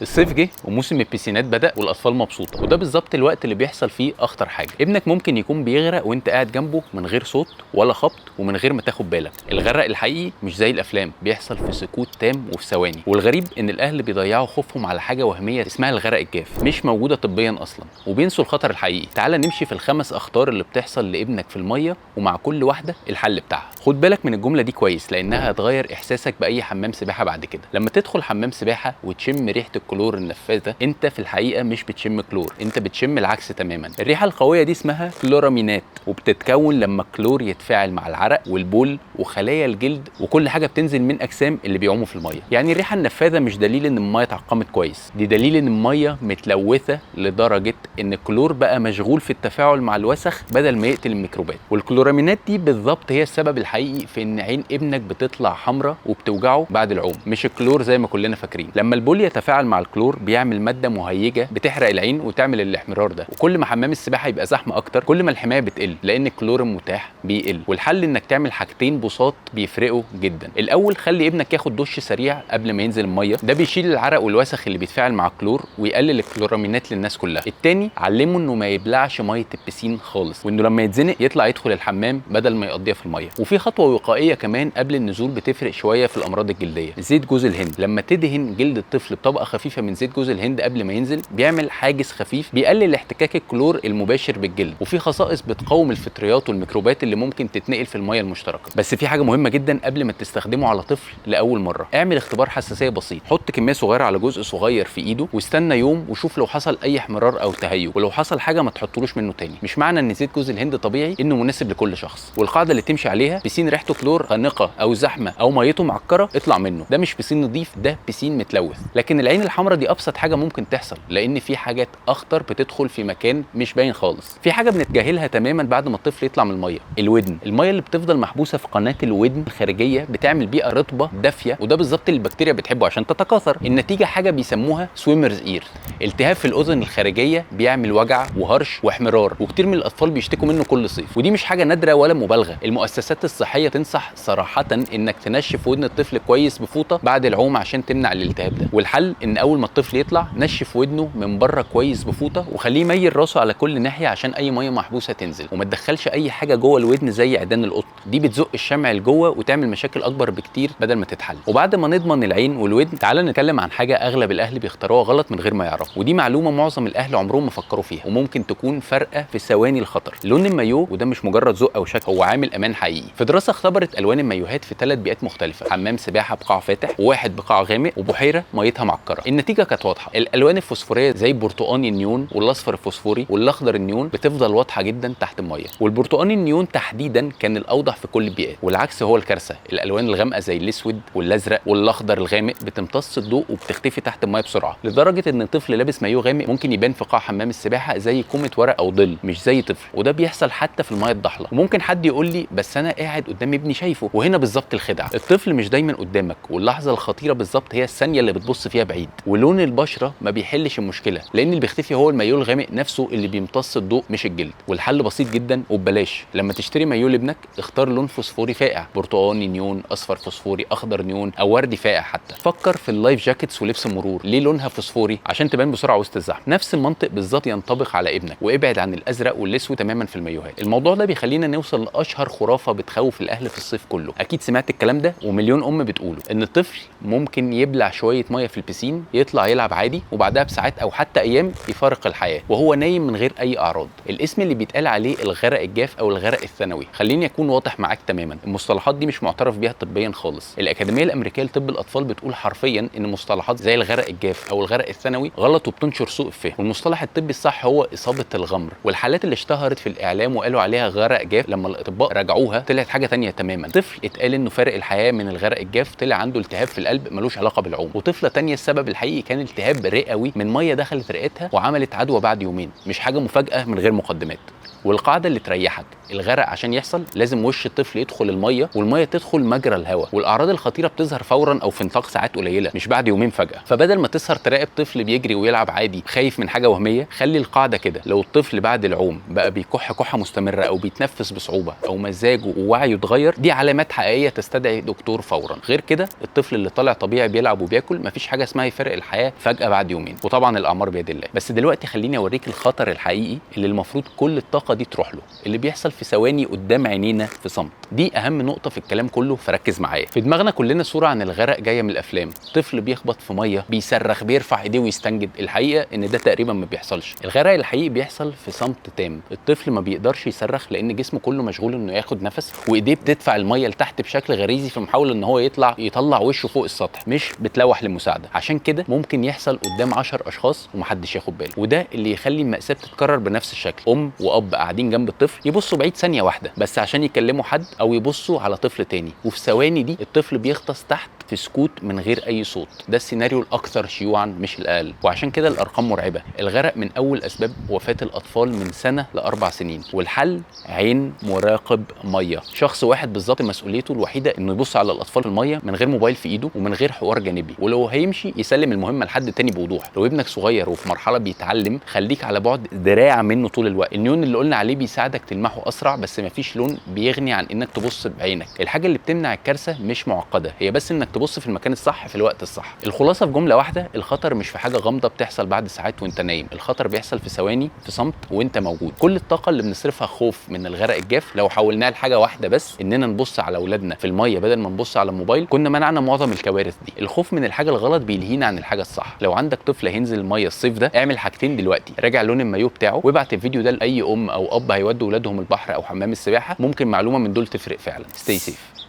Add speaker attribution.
Speaker 1: الصيف جه وموسم البيسينات بدأ والاطفال مبسوطة، وده بالظبط الوقت اللي بيحصل فيه اخطر حاجة. ابنك ممكن يكون بيغرق وانت قاعد جنبه من غير صوت ولا خبط ومن غير ما تاخد بالك. الغرق الحقيقي مش زي الافلام، بيحصل في سكوت تام وفي ثواني. والغريب ان الاهل بيضيعوا خوفهم على حاجة وهمية اسمها الغرق الجاف، مش موجودة طبيا اصلا، وبينسوا الخطر الحقيقي. تعال نمشي في الخمس اخطار اللي بتحصل لابنك في المية، ومع كل واحدة الحل بتاعها. خد بالك من الجملة دي كويس، لانها هتغير احساسك باي حمام سباحة بعد كده. لما تدخل حمام سباحة وتشم ريحه الكلور النفاذه، انت في الحقيقة مش بتشم كلور، انت بتشم العكس تماما. الريحة القوية دي اسمها كلورامينات، وبتتكون لما الكلور يتفاعل مع العرق والبول وخلايا الجلد وكل حاجة بتنزل من اجسام اللي بيعوموا في المية. يعني الريحة النفاذه مش دليل ان المية اتعقمت كويس، دي دليل ان المية متلوثه لدرجة ان الكلور بقى مشغول في التفاعل مع الوسخ بدل ما يقتل الميكروبات. والكلورامينات دي بالظبط هي السبب الحقيقي في ان عين ابنك بتطلع حمراء وبتوجعه بعد العوم، مش الكلور زي ما كلنا فاكرين. لما البول يتفاعل مع الكلور بيعمل مادة مهيجه بتحرق العين وتعمل الاحمرار ده. وكل ما حمام السباحة يبقى زحمة اكتر، كل ما الحماية بتقل، لان الكلور المتاح بيقل. والحل انك تعمل حاجتين بساط بيفرقوا جدا. الاول، خلي ابنك ياخد دش سريع قبل ما ينزل المية، ده بيشيل العرق والوسخ اللي بيتفاعل مع الكلور ويقلل الكلورامينات للناس كلها. التاني، علمه انه ما يبلعش مية البسين خالص، وانه لما يتزنق يطلع يدخل الحمام بدل ما يقضيها في المية. وفي خطوة وقائيه كمان قبل النزول بتفرق شوية في الامراض الجلدية، زيت جوز الهند. لما تدهن جلد الطفل بطبقه خفيفة من زيت جوز الهند قبل ما ينزل، بيعمل حاجز خفيف بيقلل احتكاك الكلور المباشر بالجلد. وفي خصائص بتقاوم الفطريات والميكروبات اللي ممكن تتنقل في المية المشتركة. بس في حاجة مهمة جدا قبل ما تستخدمه على طفل لاول مرة، اعمل اختبار حساسية بسيط. حط كمية صغيرة على جزء صغير في ايده واستنى يوم وشوف لو حصل اي احمرار او تهيج، ولو حصل حاجة ما تحطلوش منه تاني. مش معنى ان زيت جوز الهند طبيعي انه مناسب لكل شخص. والقاعدة اللي تمشي عليها، بسين ريحته كلور خانقه او زحمة او ميته معكره، اطلع منه. ده مش بسين نظيف، ده بسين متلوث. لكن العين الحمراء دي ابسط حاجة ممكن تحصل، لان في حاجات اخطر بتدخل في مكان مش باين خالص. في حاجة بنتجاهلها تماما بعد ما الطفل يطلع من المية، الودن. المية اللي بتفضل محبوسة في قناة الودن الخارجية بتعمل بيئة رطبه دافيه، وده بالظبط اللي البكتيريا بتحبه عشان تتكاثر. النتيجة حاجة بيسموها swimmer's ear، التهاب في الاذن الخارجية بيعمل وجع وهرش واحمرار، وكتير من الاطفال بيشتكوا منه كل صيف. ودي مش حاجة نادرة ولا مبالغه، المؤسسات الصحية تنصح صراحة انك تنشف ودن الطفل كويس بفوطه بعد العوم عشان تمنع الالتهاب ده. والحل ان اول ما الطفل يطلع نشف ودنه من بره كويس بفوطه، وخليه يميل راسه على كل ناحية عشان اي مية محبوسة تنزل، وما تدخلش اي حاجة جوه الودن زي عيدان القطن، دي بتزق الشمع لجوه وتعمل مشاكل اكبر بكتير بدل ما تتحل. وبعد ما نضمن العين والودن، تعالى نتكلم عن حاجة اغلب الاهل بيختاروها غلط من غير ما يعرفوا، ودي معلومة معظم الاهل عمرهم ما فكروا فيها وممكن تكون فارقه في ثواني الخطر. لون المايو، وده مش مجرد ذوق او شكل، هو عامل امان حقيقي. في دراسة اختبرت الوان المايوهات في 3 بيئات مختلفة، حمام سباحة بقاع فاتح، وواحد بقاع غامق، وبحيره ميتها معكره. النتيجة كانت واضحة، الالوان الفوسفوريه زي البرتقاني النيون والاصفر الفوسفوري والاخضر النيون بتفضل واضحة جدا تحت المية، والبرتقاني النيون تحديدا كان الاوضح في كل البيئات. والعكس هو الكارثة، الالوان الغامقه زي الاسود والازرق والاخضر الغامق بتمتص الضوء وبتختفي تحت المية بسرعة، لدرجة ان طفل لابس مايو غامق ممكن يبان في قاع حمام السباحة زي كومة ورق او ظل، مش زي طفل. وده بيحصل حتى في المية الضحله. وممكن حد يقول لي بس انا قاعد قدام ابني شايفه، وهنا بالظبط الخدعه. الطفل مش دايما قدامك، واللحظة الخطيرة بالظبط هي الثانية اللي بتبص فيها بعيد. ولون البشرة ما بيحلش المشكلة، لان اللي بيختفي هو المايو الغامق نفسه اللي بيمتص الضوء مش الجلد. والحل بسيط جدا وببلاش، لما تشتري مايو لابنك اختار لون فوسفوري فاقع، برتقاني نيون، اصفر فوسفوري، اخضر نيون، او وردي فاقع حتى. فكر في ال life jackets ولبس المرور، ليه لونها فوسفوري؟ عشان تبان بسرعة وسط الزحمة. نفس المنطق بالظبط ينطبق على ابنك، وابعد عن الازرق والاسود تماما في المايوهات. الموضوع ده بيخلينا نوصل لاشهر خرافه بتخوف الاهل في الصيف كله. اكيد سمعت الكلام ده ومليون ام بتقوله، ان الطفل ممكن يبلع شوية مية في البسين، يطلع يلعب عادي، وبعدها بساعات او حتى ايام يفارق الحياة وهو نايم من غير اي اعراض. الاسم اللي بيتقال عليه الغرق الجاف او الغرق الثانوي. خليني اكون واضح معاك تماما، المصطلحات دي مش معترف بيها طبيا خالص. الاكاديمية الامريكية لطب الاطفال بتقول حرفيا ان مصطلحات زي الغرق الجاف او الغرق الثانوي غلط وبتنشر سوء الفهم، والمصطلح الطبي الصح هو اصابه الغمر. والحالات اللي اشتهرت في الاعلام وقالوا عليها غرق جاف لما الاطباء راجعوها طلعت حاجة تانية تماما. طفل اتقال انه فارق الحياة من الغرق الجاف طلع عنده التهاب في القلب ملوش علاقة بالعوم، وطفله تانية السبب الحقيقي كان التهاب رئوي من مية دخلت رئتها وعملت عدوى بعد يومين. مش حاجة مفاجاة من غير مقدمات. والقاعدة اللي تريحك، الغرق عشان يحصل لازم وش وش الطفل يدخل المية والمية تدخل مجرى الهواء. والاعراض الخطيرة بتظهر فورا او في نطاق ساعات قليله، مش بعد يومين فجاة. فبدل ما تسهر تراقب طفل بيجري ويلعب عادي خايف من حاجة وهميه، خلي القاعدة كده: لو الطفل بعد العوم بقى بيكح كحه مستمرة او بيتنفس بصعوبة او مزاجه ووعيه اتغير، دي علامات حقيقية تستدعي دكتور فورا. غير كده الطفل اللي طالع طبيعي بيلعب وبياكل مفيش حاجة اسمها يفارق الحياة فجاة بعد يومين، وطبعا الاعمار بيد الله. بس دلوقتي خليني اوريك الخطر الحقيقي اللي المفروض كل الطاقة دي تروح له، اللي بيحصل في ثواني قدام عينينا في صمت. دي اهم نقطة في الكلام كله، فركز معايا. في دماغنا كلنا صوره عن الغرق جاية من الافلام، طفل بيخبط في مية، بيصرخ، بيرفع ايديه ويستنجد. الحقيقة ان ده تقريبا ما بيحصلش. الغرق الحقيقي بيحصل في صمت تام. الطفل ما بيقدرش يصرخ لان جسمه كله مشغول انه ياخد نفس، وايديه بتدفع المية لتحت بشكل غريزي في محاولة ان هو يطلع وشه فوق السطح، مش بتلوح للمساعدة. عشان كده ممكن يحصل قدام 10 اشخاص ومحدش ياخد باله، وده اللي يخلي المأساة تتكرر بنفس الشكل. ام واب قاعدين جنب الطفل يبصوا بعيد ثانية واحدة بس عشان يكلموا حد او يبصوا على طفل تاني، وفي ثواني دي الطفل بيغطس تحت في سكوت من غير اي صوت. ده السيناريو الاكثر شيوعا مش الاقل، وعشان كده الارقام مرعبة. الغرق من اول اسباب وفاه الاطفال من سنة ل4 سنين. والحل عين مراقب ميه، شخص واحد بالظبط مسؤوليته الوحيدة انه يبص على الاطفال في المية من غير موبايل في ايده ومن غير حوار جانبي، ولو هيمشي يسلم المهمة لحد تاني بوضوح. لو ابنك صغير وفي مرحلة بيتعلم، خليك على بعد دراع منه طول الوقت. النيون اللي قلنا عليه بيساعدك تلمحه اسرع، بس مفيش لون بيغني عن انك تبص بعينك. الحاجة اللي بتمنع الكارثة مش معقده، هي بس انك تبص في المكان الصح في الوقت الصح. الخلاصة في جملة واحده: الخطر مش في حاجة غامضة بتحصل بعد ساعات وانت نايم، الخطر بيحصل في ثواني في صمت وانت موجود. كل الطاقة اللي بنصرفها خوف من الغرق الجاف لو حولناها لحاجة واحدة بس، اننا نبص على اولادنا في المية بدل ما نبص على الموبايل، كنا منعنا معظم الكوارث دي. الخوف من الحاجة الغلط بيلهينا عن الحاجة الصح. لو عندك طفل هينزل المية الصيف ده، اعمل حاجتين دلوقتي: راجع لون المايو بتاعه، وابعت الفيديو ده لاي ام او اب هيودوا اولادهم البحر او حمام السباحه. ممكن معلومة من دول تفرق فعلا. stay safe.